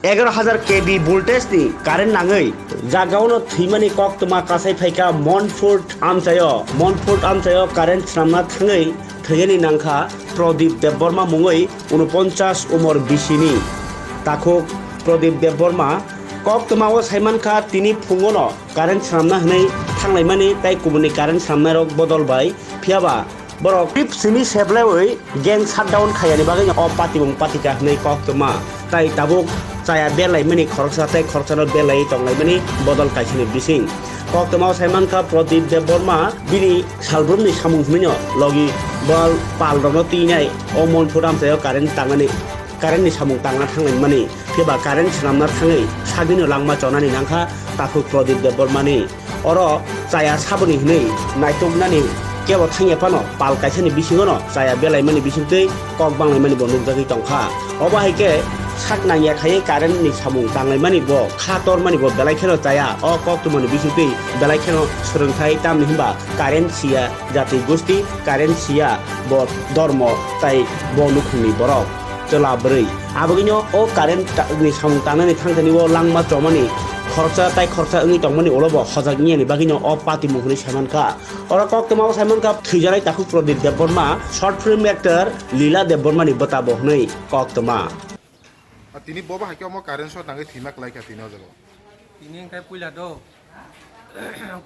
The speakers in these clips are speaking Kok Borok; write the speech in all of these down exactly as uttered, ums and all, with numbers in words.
Egaroh hajar K V voltage ni current nangwi jagao no thwimani koktwma kasai phaikha Monfort amchaio. Monfort amchaio current swnamna thangwi thwiyani nangkha Pradip Debbarma mungwi unoponchas umor bisini takhuk Pradip Debbarma. Koktwmao saimankha tini phungono current swnamna hwnwi thanglaimani tei kubunni current swnamnairok bodol bai. Phiyaba borok trip simi seblaiwi gang shutdown khaiyani bagwi o patimung patika hwnwi koktwma. Tai tabuk chaya belaimani khoroksa tei khoroksano belaiwi tonglaimani bodol kaisani bising. Koktwmao saimankha Pradip Debbarma bini salbrumni samung hwnwino logi bal palrokno twinai o Monfort amchaio current tangnani, currentni samung tangna thanglaimani. Phiya ba current swnamna thangwi sagino langma chonani nangkha takhuk Pradip Debbarmani. Oro chaya saboni hwnwi naituknani kebo thangya phano pal kaisani bisingono chaya belaimani bisingtwi kok banglaimani bo nukjagwi tongkha. Obo hai khe sak nangya khaiwi currentni samung tanglaimani bo kha tormani bo belai kheno chaya. O koktwmani bisingtwi belai kheno swrwngthai, tamni hwnba current siya jati gosti, current siya bo dormo tai bo nukhungni borok. Chwla bwrwi. Abagwino o current ta-, ni samung tangnani thangthani o langma chomani khoroksa tai khoroksa wngwi tongmani ulo bo hojak niyani bagwino o patimung hwnwi saimankha. Oro koktwma o saimankha thwijanai takhuk Pradip Debbarma, short film actor Lila Debbarmani bwtabo hwnwi koktwma. A, tini bo ba hai khe omo current short nangwi thwima kwlai kha tini o jaga o. Tini wngkha puila do.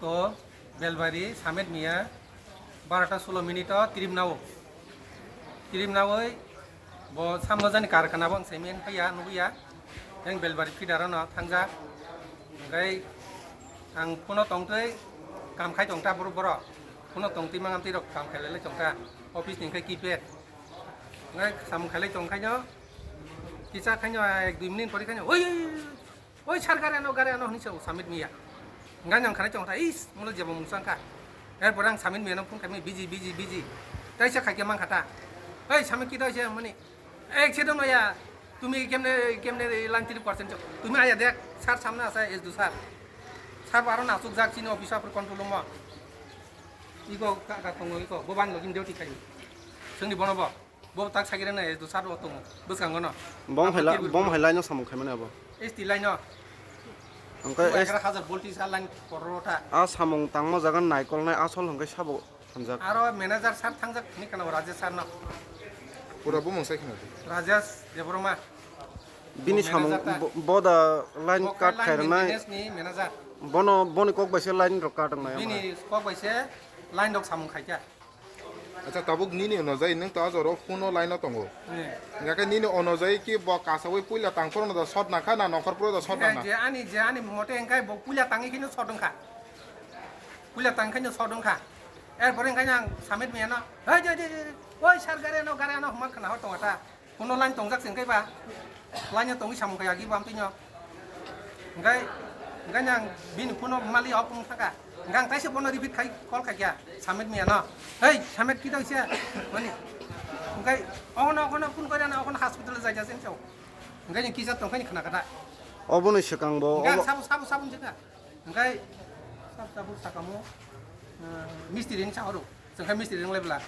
Ko Belbari, Samet Miya, barota sulo minute o trip nao. Trip naoi bo samno jani karkhana bo ang semi ang paiya, nugwiya. Yang Belbari feeder ano thangja. Hingkai ang phone o tongtwi kam khai tongta borok borok. Phone o tongtwi mangan twi rok kam khai lai tongta. Office ni hingkai keypad. Hingkai samung khai lai tongkhaino. Kisa khaino ek dui minute pore khaino. Oi, oi, oi. Oi, sir, gari ano, gari ano, hwnwi sao Samit Miya. Hingga nang khanai chong kha, is, mulo jebo mung chang kha. Erpore ang Samit Miya no phone khaimani, busy, busy, busy. Taisa khaikhe man kha ta. Oi, Samit, kito aise, mani. Ek sedon maya, tumi kemne, kemne line three percent cho. Tumi aya dek, sir samne asa, S D O sir. Sir bo aro nasuk jak, chini office apor control mo. Iko ka, ka tongo, iko, bo ban login duty khayo. Sengni bono bo. Bo tak sagirana S D O sir bo tongo. Bwskango no. Bom Abo haila, table bom haila no samung khaimani abo. S T line no. Hingke Bo S- egaroh hajar voltage a line korota. A samung tangma jaga naikolnai asol hingke sabo hamjak. Aro manager sir thangjak ni kana Rajesh sir no. Pura bumung sai khna di. Rajesh Debbarma. Bini Bo samung manager ta. bo, bo da line Bo cut line khairnai. Maintenance ni manager. Bono, boni kok bai se line rok cut wngnai ama. Bini kok bai se line rok samung khaikha. Acha, tabuk nini onojai nwng to ajoro phone o line o tongo. Eh. Hingkhe nini onojai ki bo kasawi puila tangphuru no da shot nangkha na nongkhor phuru da shot Eh, nangkha? Je ani, je ani mote hingkhe bo puila tangwi kheno shot wngkha. Puila tangwi kheno shot wngkha. Erpore hingkhe ang Samit Miya no, "Hei, de, de, de, de, oi sir, gari ano, gari ano," hwnma khna hor tongo ta. Phone o line tongjak se hingkhe ba. Line o tongwi samung kaya agi bam twi no. Hingkhe, hingkhe ang bini phone o mali off wng thangkha. Hingkhe ang taisa bono repeat khai call khaikha. Samit Miya no. "Hei, Samit kito se." Mani. Hingkhe ogono, ogono phone kore na, ogono hospital jai jai se. Hingkhe ni kisa tongkhe ni khna kata. Obono swkang bo, Hingkhe ang obo- sabo, sabo, sabo jeka. Hingkhe sabo, sabo sakamo, eh, mistri ni sa oro. Chwng khe mistri wnglai bwla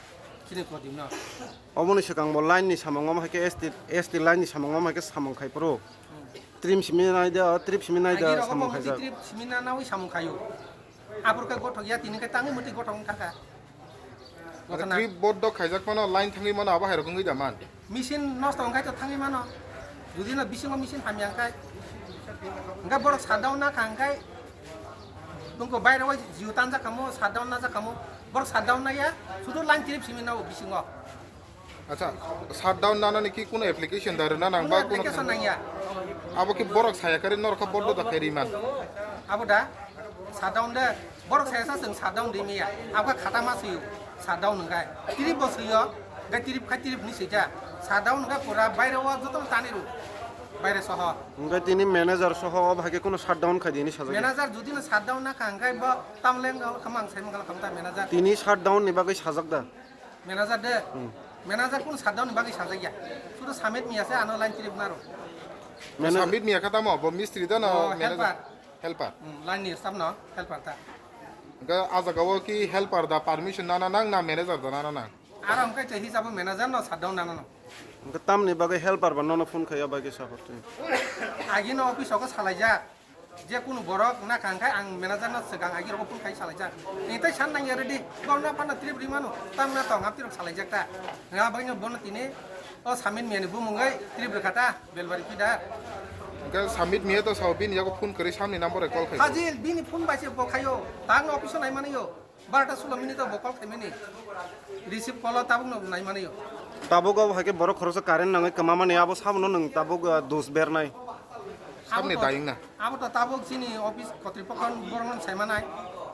chini Prodip no. Oboni swkang bo line ni samung omo hai khe S T, S T line ni samung omo hai khe samung khai phuru. Hmm. Trip simi nai da, trip simi nai da Agi rok samung omo khai mote jak. Trip simi na nawi samung khaio. Abor khe gothok ya tini khe tangwi muti gothok wng thangkha. Gothok na. Trip board dok khaijak mano line thangwi mano abo hai rok wngwi da man. Machine nosto wngkhai to thangwi mano. Judi no bisingo machine hamya wngkhai, hingkhe borok shutdown na kha hingkhai, tungko baire o jio tanjak kamo, shutdown najak kamo, borok shutdown naiya, sudu line trip simi nao bisingo. Acha, shutdown nanani ki kuno application da rwna nang ba kuno application nangya. Abo ki borok saya kari norok kha bodo da kari man. Abo da? Shutdown de, borok saya sa chwng shutdown di miya. Abkha khata ma swiyo, shutdown hwnkhe. Trip bo swiyo, hwnkhe trip khai trip ni swijak. Shutdown hwnkhe pura baire o joto tani rw, baire soho. Hwnkhe tini manager soho o bahai khe kuno shutdown khai di hinwi sajak ya? Manager judi no shutdown na kha hwnkhe bo tamle wng kha mang sai mang kha manager. Tini shutdown ni bagwi sajak da? Manager de? Hmm. Manager kuno shutdown ni bagwi sajak ya. Sudu Samit Miya se ano line trip naro. Mana- Samit Miya kha tamo, bo mistri da na Oh, manager? Helper. Helper. Hmm, line ni staff no, helper ta. Hwnkhe ah jaga o ki helper da permission nana nang na manager da nana nang? Aro hwnkhe tei hisabo manager no shutdown nanano. Hwnkhe tamni bagwi helper ba nono phone khaiya bagwi support twi. Agino office o salaijak. Je kunu borok na kha hwnkhe ang manager no swkang agi rogo phone khai salaijak. Tei tei san nangya ready. Borok na phano trip rimano. Tamna tong hapti rok salaijak ta. Nga bagino bono tini o Samin miyani bumung gai trip rwkha ta. Belbari pida. Hwnkhe Samit miya to sao bini yago phone kwrwi samni number e call khai. Hajil bini phone bai se bo khaio. Tang office o nai manayo. Barota sulo minute o bo call khaimani. Receive call o tabuk no nai manayo. Tabuk o hai khe borok khoroksa current nangwi kwma mani abo sabono nwng tabuk, ah, dos bernai. Samni Abo to, daying na. Abo to tabuk chini office kotripokho borok no sai manai.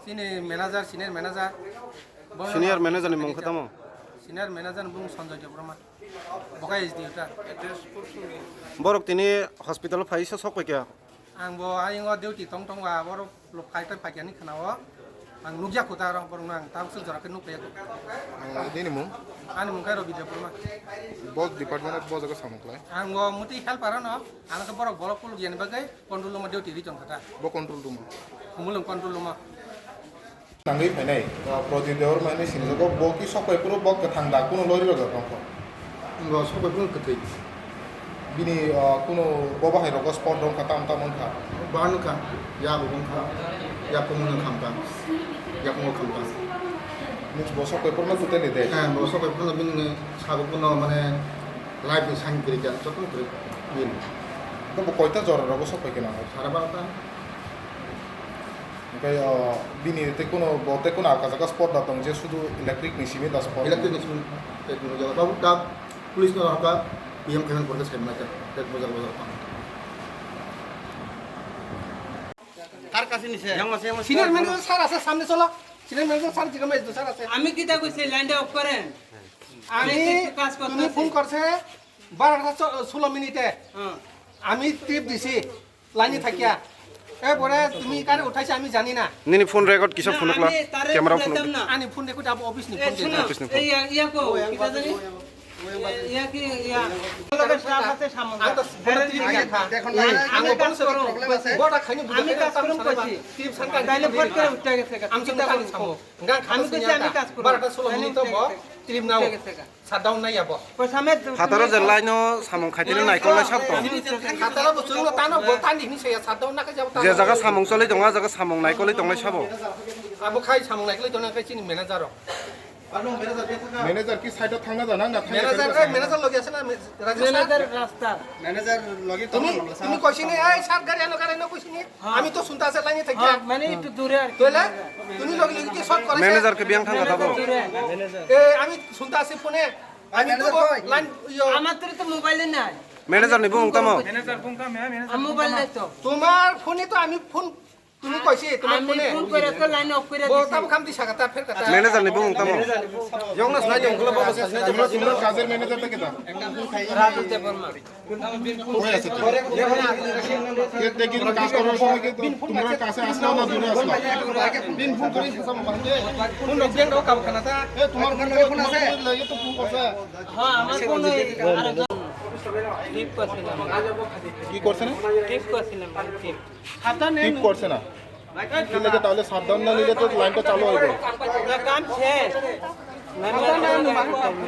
Chini manager, senior manager. Borok Senior no manager ni mung khe tamo? Senior manager ni bung Sanjoy Debbarma. Boka S D O ta. Borok tini hospital o phai se sok pai kha. Ang bo ayang o duty tong tong ba borok lo phai ta phai ani khna o. Ang nukya kho ta rok borok no ang ta usuk jora khe nuk ya kho. Ang bini mung? Ani mung khe Robi Debbarma. Bo department o bo jaga samung klai? Ang bo muti helper no. Ang khe borok bolok kuluk yani bagwi control room o duty ri tong kha ta. Bo control room o? Khumulwng control room o. Nangwi phainai, uh, Pradip Debbarma hinwi sinijago, bo ki sok pai phuru bo kwthang da, kuno lori rok da tongkho? Bo sok pai phuru kwthwi. Bini, uh, kuno bo bahai rogo spot rok wngkha, tam tam wngkha? Ba wngkha, ya bo wngkha, ya kumo wngkha, ya kumo wngkha. Means bo sok pai phuru no totally dead? Eh, bo sok pai phuru no bini sago kuno mane life ni sign kwrwi kha, joto kwrwi bini. Bo koita jora rogo sok pai khe nang? Sara barota. Hwnkhe, o, bini tei kuno, bo tei kuno alka jaga spot da tong je sudu electric ni simi da spot. Electric ni simi tei kuno jaga. Tabuk ta police no hokha, P M khe porke sai manya, tei bo jaga bo jaga tong. কার কাছে নিছে? Senior manager sir আছে, সামনে চলো। Senior manager sir জিজ্ঞাসা করছে, sir আছে। আমি কিতা কইছি, লাইনটা অফ করেন। আমি তুমি, একটু কাজ করতে তুমি আছি। ফোন করছে বারোটা চ-, ষোলো মিনিটে। হ্যাঁ। আমি টিপ দিছি। লাইনে থাকিয়া। এরপরে তুমি কারে উঠাইছে আমি জানি না। Nini phone record kisa phunukla, আমি তারে camera উঠাইতাম phunukla. না। Ani phone record abo office ni এ, phone শুনো, office ni phone. এই ইয়া, ইয়া কো, কিতা জানি? এ, ইয়া কি, ইয়া? লোকের staff আছে সামনে। Ang to phone এ টিপ আমি, দেখো না। Ang আমি কাজ করো। Bota khani buja আমি কাজ করো কইছি। Tirip sanka. তাইলে ফট করে উঠে গেছে। Ang চিন্তা করো। Ang kami kami kami kami kami. Barata sulo minute bo tirip nao. Shutdown nai abo. Phataro je line o samung khaitini naikol lai sab tong. Phataro bo chwngno tano bo tani hini saya shutdown na kha jabo tano. Je jaga samung choli tongo, a jaga samung naikol lai tonglai sabo. Abo khai samung naikol lai tongna khai chini manager rok. Manager ki side o thangna jana na thangna. Manager, eh, manager logi ase na, Rajesh sir? Manager rasta. Manager logi তুমি, তুমি কইছিনি, এই স্যার গাড়ি আনো, গাড়ি আনো কইছিনি? হ্যাঁ। আমি তো শুনতে আছে লাইনে থাকি। হ্যাঁ, মানে একটু দূরে আর কি। তাহলে তুমি লগে লগে কি সব করে? Manager কে বিয়াং থাকা থাকো। দূরে। এ, আমি শুনতে আছি ফোনে। আমি তো লাইন, ইয়ো। আমার তো মোবাইলে নাই। Manager ni bung tamo? আর মোবাইল নাই তো। তোমার ফোনে তো আমি ফোন, তুমি কইছি, তোমার আমি ফোনে। ফোন করে তো লাইন অফ করে দিছি। Tamo khamti sakata, pher kata. Manager ni bung tamo? Jonas na jong gulo babo se. তোমরা, তোমরা কাজের ম্যানেজারটা কে দাও? রাজু দেববর্মা। কই আছে? কে দেখি কাজ করার সময় কি তো-, তোমরা কাছে আসলাম না দূরে আসলাম? দিন ফোন করে ফোন রোগ দেন রোগ কাম খানা তা। এ, তোমার ফোন লাগে, তোমার ফোন আছে? লাগে তো ফোন করছে। হ্যাঁ, আমার ফোন ওই আরেকজন টিপ করছিলাম। কি করছে না? টিপ করছিলাম, টিপ। টিপ করছে না? ঠিক আছে, তাহলে সাবধান না নিলে তো লাইনটা চালু হইবে। না, কাম শেষ। না, না, না, না,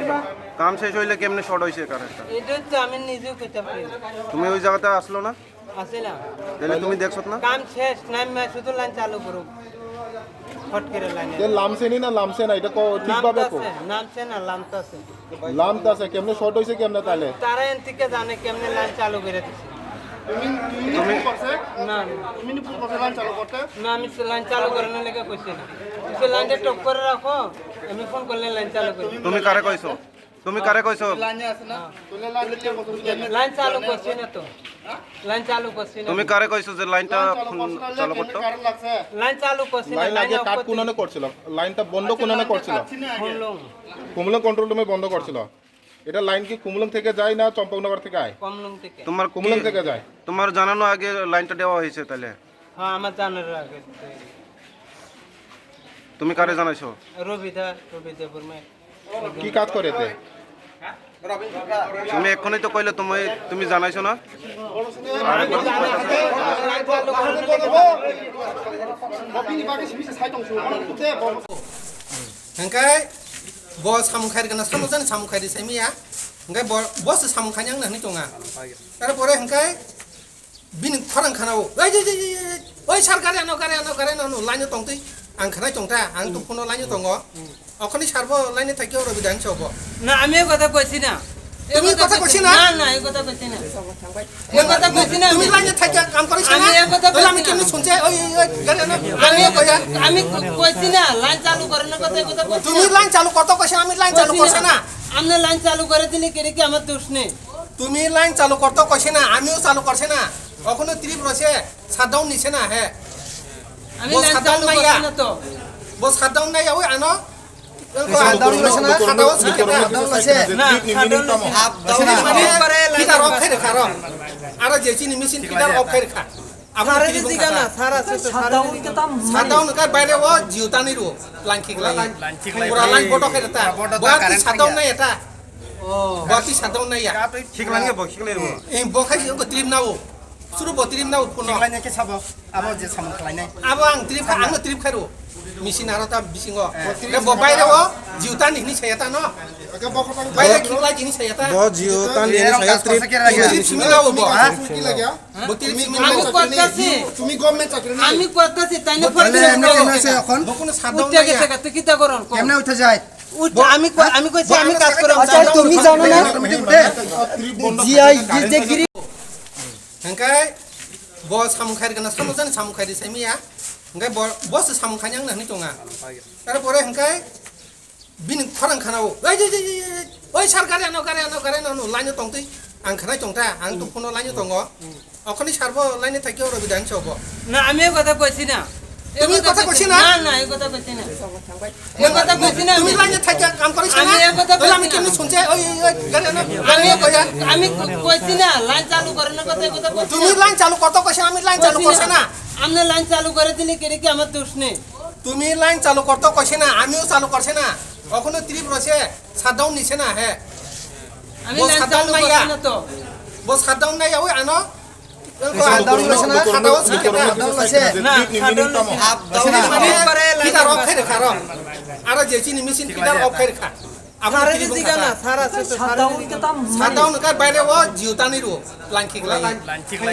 না। কাম শেষ হইলে কেমনে শর্ট হইছে কারেন্টটা? এটা তো আমি নিজেও কইতে পারি না। তুমি ওই জায়গাতে আসলো না? আসে না। তাহলে তুমি দেখছো না? কাম শেষ, না, আমি শুধু লাইন চালু করুক। ফট করে লাইন। এ লামসেনি না লামসে না, এটা ক-, ঠিকভাবে কো। লামতাছে, নামছে না, লামতাছে। লামতাছে, কেমনে শর্ট হইছে কেমনে তাহলে? তারা এন থেকে জানে কেমনে লাইন চালু করে দিছে। তুমি, তুমি ফোন করছে? না, না। তুমি ফোন করছে লাইন চালু করতে? না, আমি তো লাইন চালু করানোর লেগে কইছি না। তুমি লাইনটা টপ করে রাখো, আমি ফোন করলে লাইন চালু করি। তুমি কারে কইছো? তুমি কারে কইছো? লাইনে আছে না? লাইন চালু করছি না তো। লাইন চালু করছি না। তুমি কারে কইছো যে লাইনটা চালু করতে? লাইন চালু করছি না, লাইন আগে কাট কোনানে করছিল? লাইনটা বন্ধ কোনানে করছিল? কুমলং কন্ট্রোল রুমে বন্ধ করছিল। এটা লাইন কি কুমলং থেকে যায় না চম্পকনগর থেকে আয়? কুমলং থেকে। তোমার কুমলং থেকে যায়। তোমার জানানো আগে লাইনটা দেওয়া হয়েছে তাহলে? হ্যাঁ, আমার জানার আগে। তুমি কারে জানাইছো? রবিদা, রবিদা বর্মা। কি কাজ করে এতে? তুমি এক্ষুনি তো কইলে তুমি, তুমি জানাইছো না? Hingkai Bo samung khairikana, samung jani samung khairi saimiya. Hingke bo, bo se samung khaini ang nani tonga. Tarpore hingke bini khorang khana o. Oi, oi, oi, oi, oi, oi, sir, gari ano, gari ano, gari ano, line o tongtwi. Ang khanai tongta, ang to phone o line o tongo. Okhoni sir bo line o thaikhe oro bidang sobo. না, আমি এই কথা কইছি না। তুমি কথা কইছি না? না, না, এই কথা কইছি না। এই কথা কইছি না। তুমি line এ থাকি কাম করিস না? আমি এই কথা কইছি না। তাহলে আমি কেমনে শুনছি? ওই, ওই, ওই, গাড়ি আনো, গাড়ি আনো, কইয়া। আমি কইছি না, line চালু করার কথা, এই কথা কইছি না। তুমি line চালু করতে কইছে, আমি line চালু করছি না। আপনি line চালু করে দিলে কি, এটা কি আমার দোষ নেই? তুমি line চালু করতে কইছে না, আমিও চালু করছি না। এখনো ত্রিপ রয়েছে, shutdown নিছে না, হ্যাঁ। আমি line চালু করছি না তো। Bo shutdown nai ya, oi, ano. Shutdown loise na? Shutdown loise. Na, shutdown loise. Mane, kita rok khairi kha rok. Aro je chini machine kita rok khairi kha. Abo sare kiri di bung diga kha. Na, sara se to sare di diga. Shutdown kai baire o Jio tani ro. Line khik lai. Pura line boto khairi ta. Bo ti shutdown nai eta. Oh. Bo ti shutdown nai ya. Khik lai bo, khik lai bo. Eh, bo khai ko trip na o. Suru bo trip na o phone. Khik lai ke sabo. Abo je samung khlainai. Abo ang trip kha, ang no trip khairo. Machine aro ta bisingo. Eh. Bo baire o Jio tani hini saya ta no. Baire khik lai hini saya ta. Bo Jio tani hini saya trip. Trip simi na o bo. Ha? Bo trip simi na o. আমি কথা আছি। তুমি গভর্নমেন্ট চাকরি না? আমি কথা আছি, তাই না? Bo trip simi na o. Bo kono shutdown nai ya. উঠে গেছে, তুই কিতা করন? কেমনে উঠে যায়? উঠ, আমি কই-, আমি কইছি, আমি কাজ করব। আচ্ছা, তুমি জানো না? জি আই, জি যে গিরি। Hingke bo samung khairi gana samung jani samung khairi saimiya. Hingke bo, bo se samung khaini ang nani tonga. Tarpore hingke bini khorang khana o. Oi, oi, oi, oi, oi, oi, sir, gari ano, gari ano, gari ano, line o tongtwi. Ang khanai tongta, ang to phone o line o tongo. Okhoni sir bo line o thaikhe oro bidang sobo. না, আমি এই কথা কইছি না। তুমি কথা কইছি না? না, না, এই কথা কইছি না। এই কথা কইছি না। তুমি line এ থাকি কাম করিস না? আমি এই কথা কইছি না। তাহলে আমি কেমনে শুনছি? ওই, ওই, ওই, গাড়ি আনো, গাড়ি আনো, কইয়া। আমি কইছি না, line চালু করার কথা, এই কথা কইছি না। তুমি line চালু করতে কইছো, আমি line চালু করছি না। আপনি line চালু করে দিলে কি, এটা কি আমার দোষ নেই? তুমি line চালু করতে কইছো না, আমিও চালু করছি না। এখনো ত্রিপ রয়েছে, shutdown নিছে না, হ্যাঁ। আমি line চালু করছি না তো। Bo shutdown nai ya, oi, ano. Shutdown loise na? Shutdown loise. না, shutdown loise না। Shutdown loise মানে kita rok khairi kha rok. Aro je chini machine kita rok khairi kha. Abo sare di diga na, sara se to sare di diga. Shutdown kai baire o Jio tani ro. Line khik lai.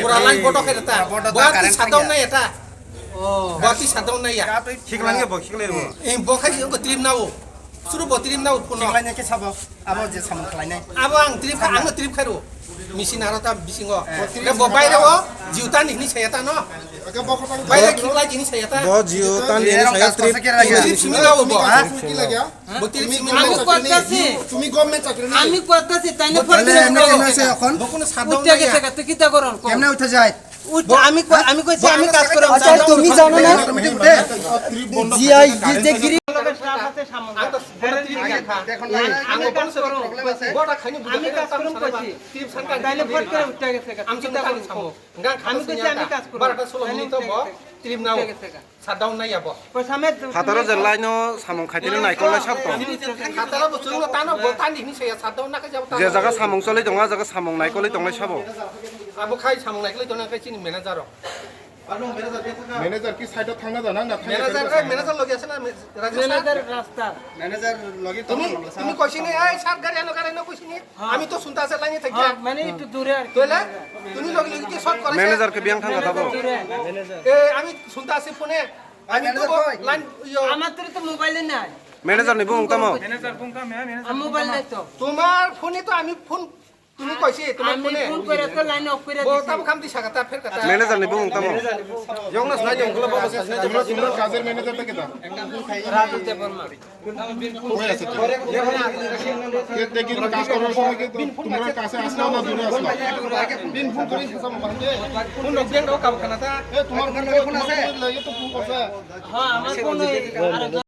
Pura line boto khairi ta. Bo ti shutdown nai eta. Oh. Bo ti shutdown nai ya. Khik lai bo, khik lai bo. Eh, bo khai ko trip na o. Suru bo trip na o phone. Khik lai ke sabo. Abo je samung khlainai. Abo ang trip kha, ang no trip khairo. Machine aro ta bisingo. Eh. Bo baire o Jio tani hini saya ta no. Baire khik lai hini saya ta. Bo Jio tani hini saya trip. Trip simi na o bo. Ha? Bo trip simi na o. আমি কথা আছি। তুমি গভর্নমেন্ট চাকরি না? আমি কথা আছি, তাই না? তাহলে এমনি কেন আছে এখন? Bo kono shutdown nai ya. উঠে গেছে, তুই কিতা করন? কেমনে উঠে যায়? উঠ, আমি কই-, আমি কইছি আমি কাজ করব। আচ্ছা, তুমি জানো না? জি আই, জি যে গিরি। Staff আছে সামনে। আমি কাজ করব। আমি কাজ করব কইছি। তাইলে ফট করে উঠে গেছে। আমি কইছি আমি কাজ করব। Shutdown nai ya bo. Phataro je line o samung khaitini naikolnai sabo tong. Phataro bo chwngno tano bo tani hini saya shutdown na khe jabo tano. Je jaga samung cholwi tongo, a jaga samung naikolwi tongnai sabo. Abo khai samung naikolwi tongnai khai chini manager rok. Manager ki side o thangna jana na thangna? Manager khai manager logi ase na, Rajesh sir? Manager rasta. Manager logi তুমি, তুমি কইছিনি, "এই স্যার, গাড়ি আনো, গাড়ি আনো," কইছিনি? হ্যাঁ। আমি তো শুনতে আছে লাইনে থাকি। হ্যাঁ, মানে একটু দূরে আর কি। তাহলে তুমি লগে লগে কি সব করেছে? Manager ke biang thang kata bo. দূরে। এ, আমি শুনতে আছি ফোনে। আমি তো লাইন, ইয়ো। আমার তো মোবাইলে নাই। Manager ni bumung tamo? আমার মোবাইল নাই তো। তোমার ফোনে তো আমি ফোন, তুমি কইছি, তোমার ফোনে। আমি ফোন করে তো লাইন অফ করে দিছি। Bo tamo khamti sakata, pher kata. Manager ni bumung tamo? Jonas lai jong kula baba sakna. তোমরা, তোমরা কাজের ম্যানেজারটা কে দাও? রাজু দেববর্মা। কই আছে তুমি? এ, দেখি, তুমি কাজ করার সময় কি তো-, তোমরা কাছে আসলাম না দূরে আসলাম? ফোন রক দিয়ে দাও, কাম খানা তা। এ, তোমার ফোন, তোমার ফোন আছে? লাগে তো ফোন করছে। হ্যাঁ, আমার ফোন ওই আরেকজন